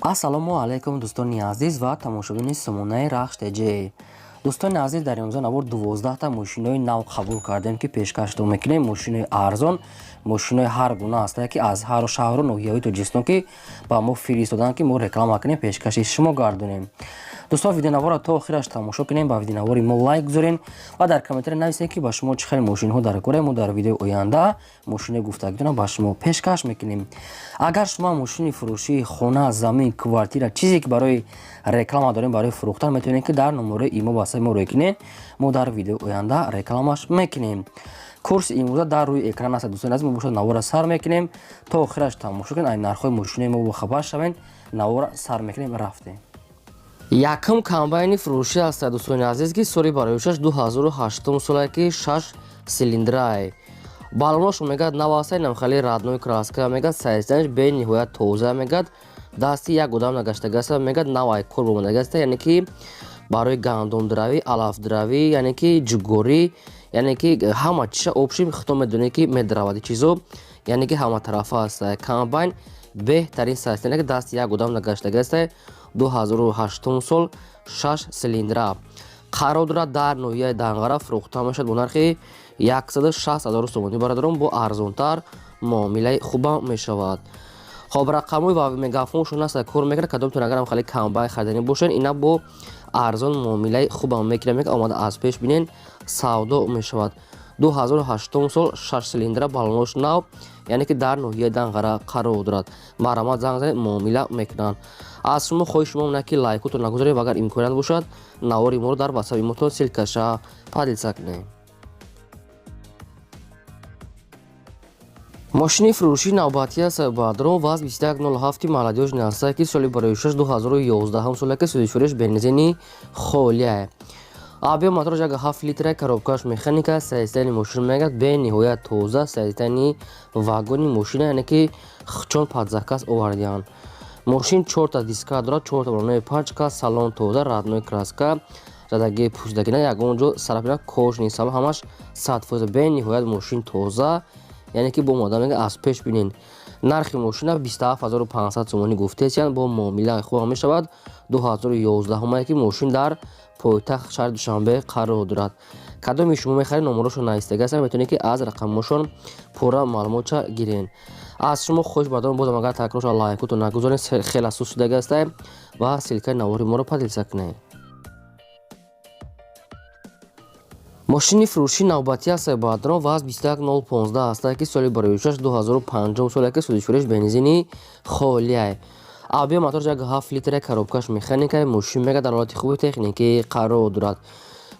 Ассалому алайкум, дӯстони азиз ва тамошобини сомонаи Рахш ТЖ. Дӯстони азиз, дар имрӯза навор 12та мошинои нав қабул кардем, ки пешкаштон мекунем. Мошинои арзон, мошинои ҳар гуна ҳастае, ки аз ҳар шаҳру ноҳияҳои Тоҷикистон ки ба мо фиристоданд, ки мо реклама кунем, пешкаши шумо гардонем. Дӯстон, видеонаворро то охираш тамошо кунем, ба видеонавори мо лайк гузорем ва дар комментария нависем, ки ба шумо чӣ хел мошинҳо дар кора. Мо дар видеои оянда мошинои гуфтагитонро ба шумо пешкаш мекунем. Агар шумо мошини фурӯшии хона, замин, квартира, чизе ки барои реклама дорем, барои фурӯхтан, метавонед, ки дар номерои имо васаи мо рӯй кунед. Мо дар видеои оянда рекламаш мекунем. Курси имрӯза дар рӯи экран аст. Дӯстони азиз, мо бошад навора сар мекунем, то охираш тамошо кунед, ай нархҳои мошинои мо бохабар шавед. Навора сар мекунем, рафтем. Якум комбайни фурӯшӣ аст, дӯстони азиз, ки соли бароишаш 2008 солае, ки шаш силиндрае. Балонош мегӯяд нав аста, намхали родной краска, мегӯяд состояниш бениҳоят тоза, мегӯяд дасти як одам нагаштагаста, мегӯяд нав ай кор бомадагаста, яъне ки барои гандумдравӣ, алафдравӣ, яъне ки ҷугорӣ, яъне ки ҳама чиша общем худтон медонед, ки медравад чизо, яъне ки ҳаматарафа аст. Комбайн беҳтарин состояние, ки дасти як одам нагаштагаста, 2008 сол, шаш силиндра қарор дорад дар ноҳияи Данғара. Фурӯхта мешавад бо нархи 160 ҳазору сомонӣ. Бародарон, бо арзонтар муомилаи хубам мешавад. Хоб, рақамҳои ва мегафоншон аст, кор мекунад. Кадомтон агарам хеле комбайн хариданӣ бошед, ина бо арзон муомилаи хубам мекунад, мега омада аз пеш бинен, савдо мешавад. 2008 сол, шаш силиндра, балонош нав, яъне ки дар ноҳияи Данғара қарор дорад. Марҳамат, занг занед, муомила мекунанд. Аз шумо хоҳиши мо ки лайкотон нагузоред ва агар имконият бошад, навори моро дар ватсапи мотон ссылкаша поделиться кунед. Мошини фурӯшии навбатӣ аст, бародарон, ВАЗ 2107 молодёжный аста, ки соли бароишаш 2011 соле, ки сӯзишвориш бензини холия. Объём мотораш 1,7 литра, коробкаш механика. Состояние мошин мегӯяд бениҳоят тоза, состояние вагони мошина, яъне ки чон под заказ овардианд. Мошин чорта диска дорад, чорта балонои пачка, салон тоза, родной краска, задаги пӯшидагина, ягон ҷо сарапина кожаный салон, ҳамаш 100%, бениҳоят мошин тоза, яъне ки бо мода мега аз пеш бинен. Нархи мошина 27 500 сомонӣ гуфтесиянд, бо муомилаи хуб мешавад. 2011 ки мошин дар пойтахт шаҳри Душанбе қарор дорад. Кадоми шумо мехаред, номерошон навистагааст, метавонед, ки аз рақамҳошон пурра маълумотша гирен. Аз шумо хоҳиш, бародарон, бозам агар такрор шавад, лайкотон нагузоред, хеле суст шудагааст, ва ссылкаи навори моро поделиться кунед. Мошини фурӯшии навбатӣ аст, бародарон, ВАЗ 21015 аста, ки соли бароишаш 2005 соле, ки сӯзишвориш бензини холия. Объём мотораш 1,7 литра, коробкаш механика. Мошин мега дар ҳолати хуби техникӣ қарор дорад.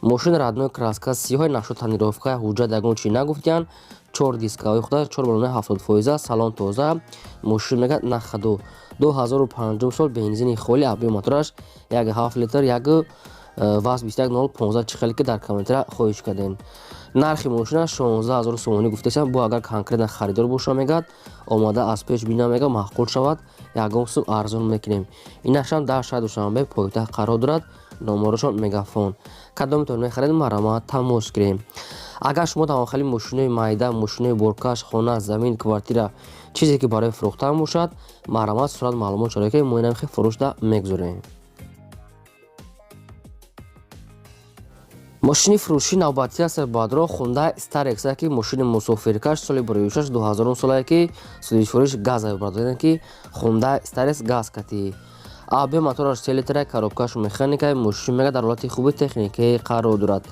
Мошин родной краска, сиёҳи, нашуд тонировка, ҳуҷҷат ягон чи нагуфтиянд. Чор дискаҳои худа, чор балонаи 70%, салон тоза. Мошин мега на ходу. 2005 сол, бензини холи, объём мотораш 1,7 литр, як ВАЗ 21015, чӣ хеле ки дар комментария хоҳиш кардем. Нархи мошина 16 ҳазору сомонӣ гуфтесам, бо агар конкретно харидор боша, мегӯяд омада аз пеш бина, мега маъқул шавад, ягон сум арзон мекунем. Инашам дар шаҳри Душанбе пойтахт қарор дорад, номерошон мегафон. Кадомитон мехаред, марҳамат, тамос гирем. Агар шумо тавонхели мошинои майда, мошинои боркаш, хона, замин, квартира, чизе ки барои фурӯхтан бошад, марҳамат, сурат маълумот шавад, ки мо инам хел фурӯшда мегузорем. Мошини фурӯшии навбатӣ аст, бародарон, Хундай Старекс, ки мошини мусофиркаш, соли бароишаш 2000 солае, ки сӯзишвориш газ, бародарон, ки Хундай Старекс газ кати. Объём мотораш 3 литра, коробкаш механика. Мошин мега дар ҳолати хуби техникӣ қарор дорад.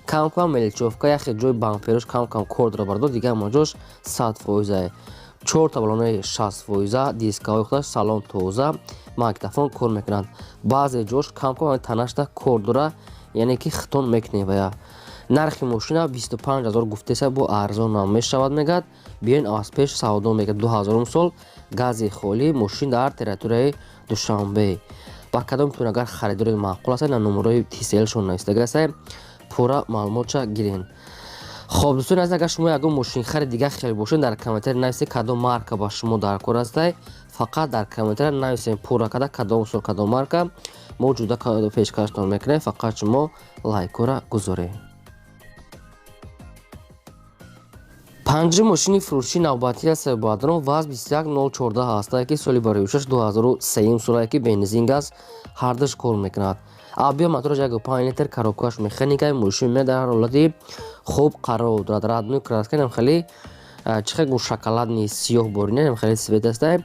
Кам кам мелочёвка, яхе ҷои бамперош кам кам кор дорад, бародарон, дигар маҷош 100%. Чорта балонаи 60%, дискаҳои худаш, салон тоза, магнитофон кор мекунанд. Баъзе ҷош кам кам танашта кор дорад, яъне ки хитон мекунем вая. Нархи мошина 25 ҳазор гуфтеса, бо арзонам мешавад, мегӯяд биёен аз пеш савдо мегӯяд. 2000 сол, гази холӣ, мошин дар территорияи Душанбе. Ба кадомтон агар харидори маъқул аст, на номерои тиселшон навистагааст, пурра маълумотша гирен. Хоб, дӯстони азиз, агар шумо ягон мошинхари дигар хел бошед, дар комментария нависед, кадом марка ба шумо дар кор астай. Фақат дар комментария нависед пурра када, кадом сол, кадом марка, мо ҷуда пешкаштон мекунем. Фақат шумо лайкҳоро гузоред. Панҷум мошини фурӯши навбатӣ аст, бародарон, ВАЗ 21014 ҳастае, ки соли барои 2003 солае, ки бензин, газ ҳардуш кор мекунад. Объём мотораш 1,5 литр, коробкаш механика. Мошин дар ҳолати хуб қарор дорад. Родной краска, инам хеле чӣ хел гум, шоколадный сиёҳ борина, инам хеле цвет астае.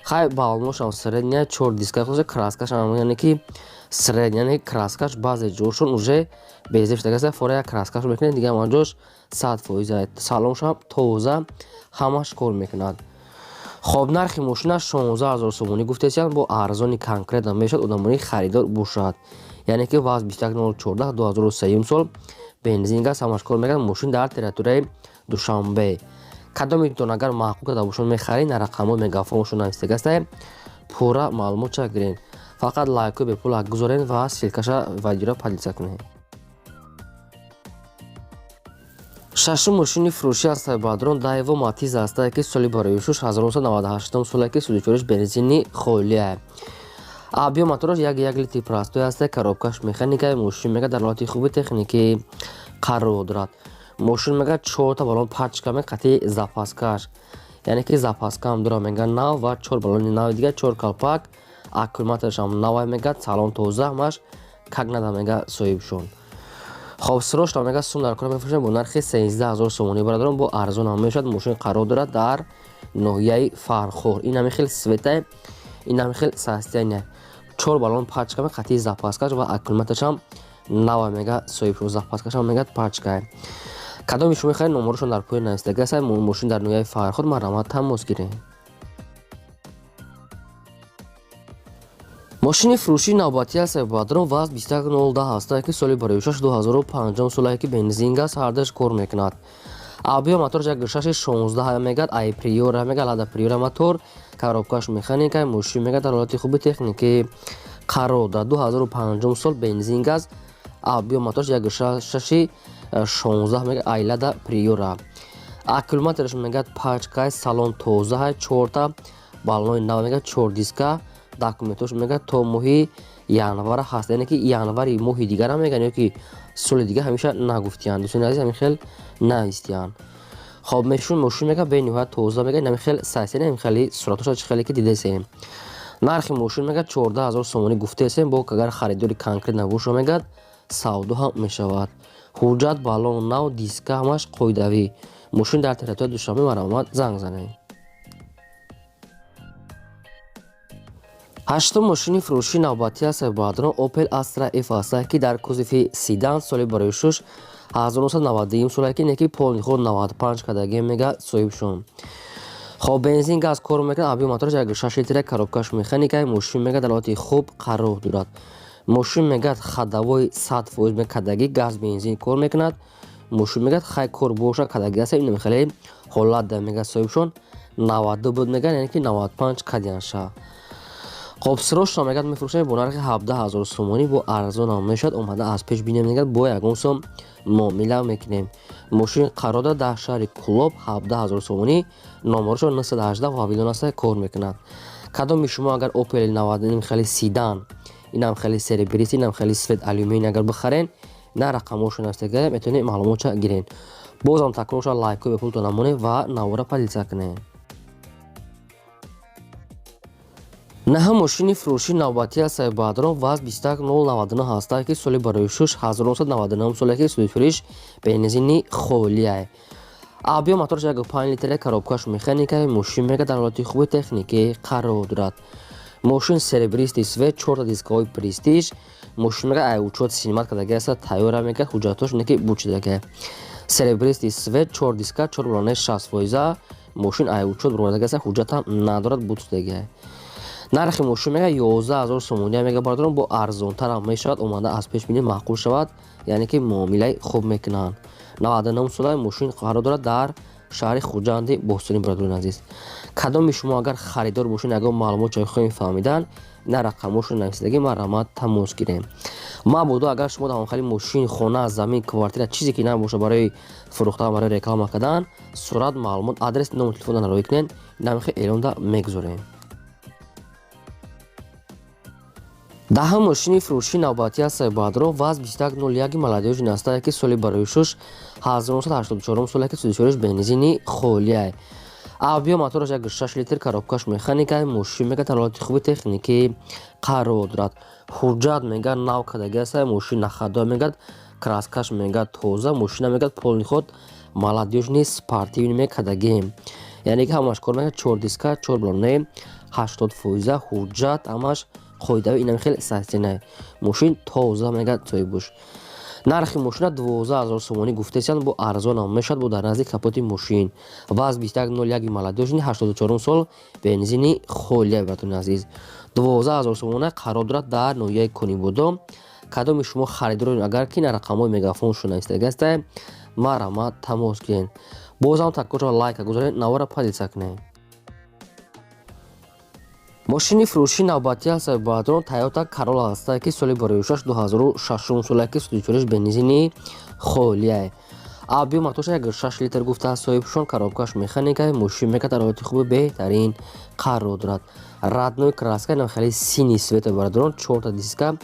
Хай, баллоношам средняя, чор диска хоса, краскашам яъне ки средняя, яъне краскаш баъзе ҷошон уже безеб шудагааст. Фора як краскаш мекунед, дига ҳамон ҷош 100%. Салоншам тоза, ҳамаш кор мекунад. Хоб, нархи мошина 16 000 сомонӣ гуфтесиянд, бо арзони конкретно мешавад, одамони харидор бошад. Яъне ки ВАЗ 21014, 2003 сол, бензин, газ ҳамаш кор мекунад. Мошин дар территорияи Душанбе. Кадомитон агар маъқул карда бошон, мехаред, на рақамҳои мегафоншон навистагастае, пурра маълумотша гирен. Фақат лайкҳои бепул гузорен ва ссылкаша видеоро поделиться кунед. Шашум мошини фурӯшӣ аст, бародарон, Дайво Матиз ҳастае, ки соли барои 1998 соле, ки сӯзишвориш бензини холия. Объём мотораш 1,1 литри простой ҳаста, коробкаш механика. Мошин мега дар ҳолати хуби техникӣ қарор дорад. Мошин мега чорта баллон пачка меқати запаскаш, яъне ки запаскаам дора мега нав ва чор баллони нави дига, чор калпак, аккумуляторашам навай мега, салон тоза, ҳамаш как надо мега соҳибшон. Хоб, срочно мега сум дар кора мефурӯшем бо нархи 13 000 сомонӣ, бародарон, бо арзон ҳам мешавад. Мошин қарор дорад дар ноҳияи Фархор. Ин ҳами хел цветай, ин ҳами хел состояние, чор баллон пачка қати запаскаш ва аккумуляторашам нава мега соҳибшон, запаскашам мега пачка. Кадоми шумо мехоҳед, номерошон дар поён навистагааст. Мошин дар ноҳияи Фархор, марҳамат, тамос гиред. Мошини фурӯшии навбатӣ аст, бародарон, ВАЗ 21010 ҳастае, ки соли барои 2005 солае, ки бензин, газ ҳардуш кор мекунад. Объём мотораш 1,6 16 мегад, ай Приора мега, Лада Приора мотор, коробкаш механика. Мошин мега дар ҳолати хуби техникӣ қарор дорад. 2005 сол, бензин, газ, объём мотораш 1,6 16 мега, ай Лада Приора. Аккумулятораш мегад пачкай, салон тоза, чорта баллони нав мега, чор диска. Документош мега то моҳи январа ҳаст, яъне ки январи моҳи дигара меган ё ки соли дига, ҳамеша нагуфтиянд, дӯстони азиз, ҳамин хел навистиянд. Хоб, мешун мошин мега бениҳоят тоза мега, ҳамин хел сайсен, ҳамин хели суратоша чӣ хеле ки дидесем. Нархи мошин мега 14 000 сомонӣ гуфтесем, бо агар харидори конкрет набошо, мегад савдо ҳам мешавад. Ҳуҷҷат, баллон нав, диска ҳамаш қоидавӣ. Мошин дар территорияи Душанбе, марҳамат, занг занед. Ҳаштум мошини фурӯшии навбатӣ аст, бародарон, Opel Astra F ҳастае, ки дар кузови седан, соли барои 1991 солае, ки неки полный ход 95 кардагӣ мега соҳибшон. Хоб, бензин, газ кор мекунад. Объём мотораш 1,6 литра, коробкаш механика. Мошин мега дар ҳолати хуб қарор дорад. Мошин мегад ходовой 100% мекардагӣ, газ, бензин кор мекунад. Мошин мегад хай кор боша кардагӣ аст, ин хеле ҳолат да мега соҳибшон, 92 буд мегад, яъне ки 95 кадианша. Хоб, срочно мегад мефурӯшем бо нархи 17 000 сомонӣ, бо арзон ҳам мешавад. Омада аз пеш бинем, мегад бо ягон сом муомила мекунем. Мошин қарор дорад дар шаҳри Кӯлоб, 17 000 сомонӣ. Номерошон 918, Вавилон аста, кор мекунад. Кадоми шумо агар Opel 90 хеле седан, инам хеле серебристый, инам хеле цвет алюминий агар бихарен, на рақамҳошон ҳастага, метавонед маълумотша гирен. Бозам такрор шавад, лайкҳои бепултон намонед ва навора поделиться кунед. Наҳум мошини фурӯшии навбатӣ аст, бародарон, ВАЗ 21099 ҳастае, ки соли барои 1999 соле, ки сӯзишвориш бензини холия. Объём мотораш 1,5 литра, коробкаш механика. Мошин мега дар ҳолати хуби техникӣ қарор дорад. Мошин серебристый цвет, чорта дискаҳои престиж. Мошин мега ай учёт снимать кардаги аст, тайёра мега, ҳуҷҷатош неки бучидаги. Серебристый цвет, чор диска, чор баллонаи 60%. Мошин ай учёт буромадаги аст, ҳуҷҷатам надорад, бутудаги. Нархи мошин мега 11 000 сомонӣ мега, бародарон, бо арзонтарам мешавад. Омада аз пеш бинед, маъқул шавад, яъне ки муомилаи хуб мекунанд. 99 сола, мошин қарор дорад дар шаҳри Хуҷанди бостонӣ. Бародарони азиз, кадоми шумо агар харидор бошед, ягон маълумот ҷой хоҳем фаҳмидан, на рақамҳошро нависидагӣ, марҳамат, тамос гирем. Мабодо агар шумо дар хали мошин, хона, замин, квартира, чизе ки набошад, барои фурӯхтан, барои реклама кардан, сурат, маълумот, адрес, номи телефонро роӣ кунед, намихе эълонда мегузорем. Даҳум мошини фурӯши навбатӣ аст, Бадро ВАЗ 2101 молодёжный ҳастае, ки соли барои шуш 1984 соле, ки судишориш бензини холиай. Объём мотораш 1,6 литр, коробкаш механика. Мошин мега ҳолати хуби техникӣ қарор дорад. Ҳуҷҷат мега нав кардагӣ аст, мошин на ходовой мегад, краскаш мега тоза, мошина мегад полный ход, молодёжный, спортивный мекардагӣ, яъне ки ҳамаш кор мекунад, чор диска, чор балонаи 80%, ҳуҷҷат ҳамаш қоидави, инам хеле состояние мошин тоза мегад соҳибуш. Нархи мошина 12 000 сомонӣ гуфтесиянд, бо арзонам мешавад, бо дар назди капоти мошин. ВАЗ 2101 молодёжный, 84 сол, бензини холия, братони азиз, 12 000 сомона, қарор дорад дар ноҳияи Конибодом. Кадоми шумо харидоред, агар ки на рақамҳои мегафоншон навистагиаста, марҳамат, тамос гиред. Бозам такрор, лайка гузоред, навора поделиться кунед. Мошини фурӯши навбатӣ аст, бародарон, Тойота Королла ҳастае, ки соли барои шаш 2006 соле, ки судичориш бензини холияе. Объём мотоша 1,6 литр гуфтааст соҳибшон, коробкаш механика. Мошин мека дар ҳолати хуби беҳтарин қарор дорад. Родной краска, инам хеле синий цвета, бародарон, чорта диска,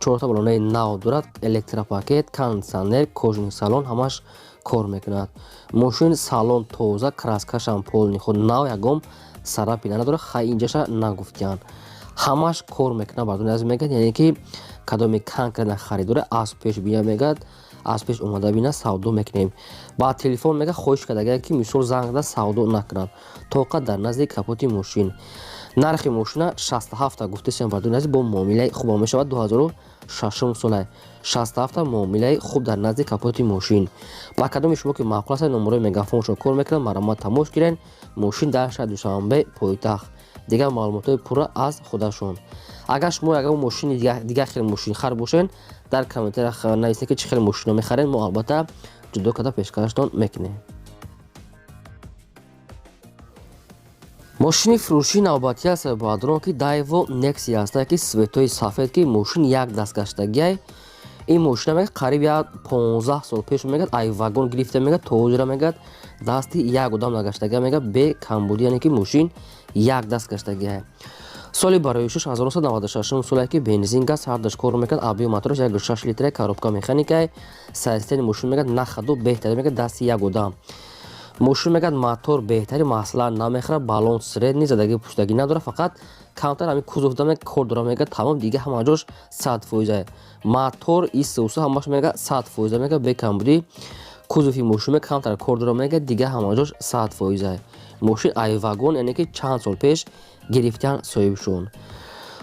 чорта балонаи нав дорад, электропакет, кондитсионер, кожаный салон ҳамаш кор мекунад. Мошин салон тоза, краскашам полный худ нав, ягон царапина надорад. Хай, инҷаша нагуфтиянд, ҳамаш кор мекунад, бардони азиз мегӯяд, яъне ки кадоме конкретно харидоре, аз пеш бия мегӯяд, аз пеш омада бина, савдо мекунем. Ба телефон мега хоҳиш кардагия, ки мисол занг зада савдо накунад, тоқа дар назди капоти мошин. Нархи мошина 67 гуфтесиям, бардони азиз, бо муомилаи хуб мешавад. 2006 сола, 67, муомилаи хуб, дар назди капоти мошин. Ба кадоми шумо ки маъқул аст, номерои мегафоншон кор мекунад, марҳамат, тамос гиред. Мошин дар шаҳри Душанбе, пойтахт. Дигар маълумотҳои пурра аз худашон. Агар шумо ягон мошини дигар хел мошинхар бошед, дар комментариях нависед, ки чӣ хел мошино мехаред, мо албатта ҷудо карда пешкаштон мекунем. Мошини фурӯшии навбатӣ аст, бародарон, ки Дайво Некси ҳастае, ки цветои сафед, ки мошин як дастгаштагиай. Ин мошина мегӯяд, қариб як 15 сол пеш мегӯяд, ай вагон гирифта мегӯяд, то ҳозира мегӯяд, дасти як одам нагаштагия, мегӯяд, бе камбудӣ, яъне ки мошин як даст гаштагиай. Соли барои шуш 1996 соле, ки бензин, газ ҳардаш кор мекунад. Объём мотораш 1,6 литра, коробка механикай. Состояние мошин мегӯяд на ходовой, беҳтари мегӯяд, дасти як одам. Мошин мегӯяд мотор беҳтари, масла намехӯрад, баллон средний, задагӣ пуштагӣ надорад, фақат камтар ҳамин кузовда мега кор дорад, мегӯяд, тамом, дига ҳама ҷош 100%. Мотор исусу ҳамаш мегӯяд 100%, мегӯяд, бе камбудӣ. Кузови мошин мега камтар кор дорад, мегӯяд, дига ҳама ҷош 100%. Мошин ай вагон, яъне ки чанд сол пеш гирифтан соҳибшон.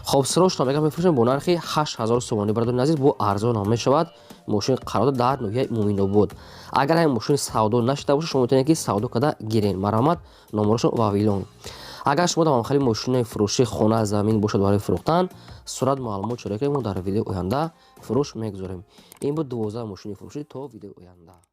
Хоб, срочно мегӯяд, мефурӯшем бо нархи 8000 сомонӣ, бародарони азиз, бо арзон ҳам мешавад. Мошин қарор дар ноҳияи Муъминобод. Агар ҳамин мошин савдо нашуда бошад, шумо метавонед, ки савдо карда гирен. Марҳамат, номерошон вавилон. Агар шумо дар хеле мошинои фурӯши, хона, замин бошад барои фурӯхтан, сурат, маълумот чора ки мо дар видеои оянда фурӯш мегузорем. Ин буд 12 мошини фурӯшӣ. То видеои оянда.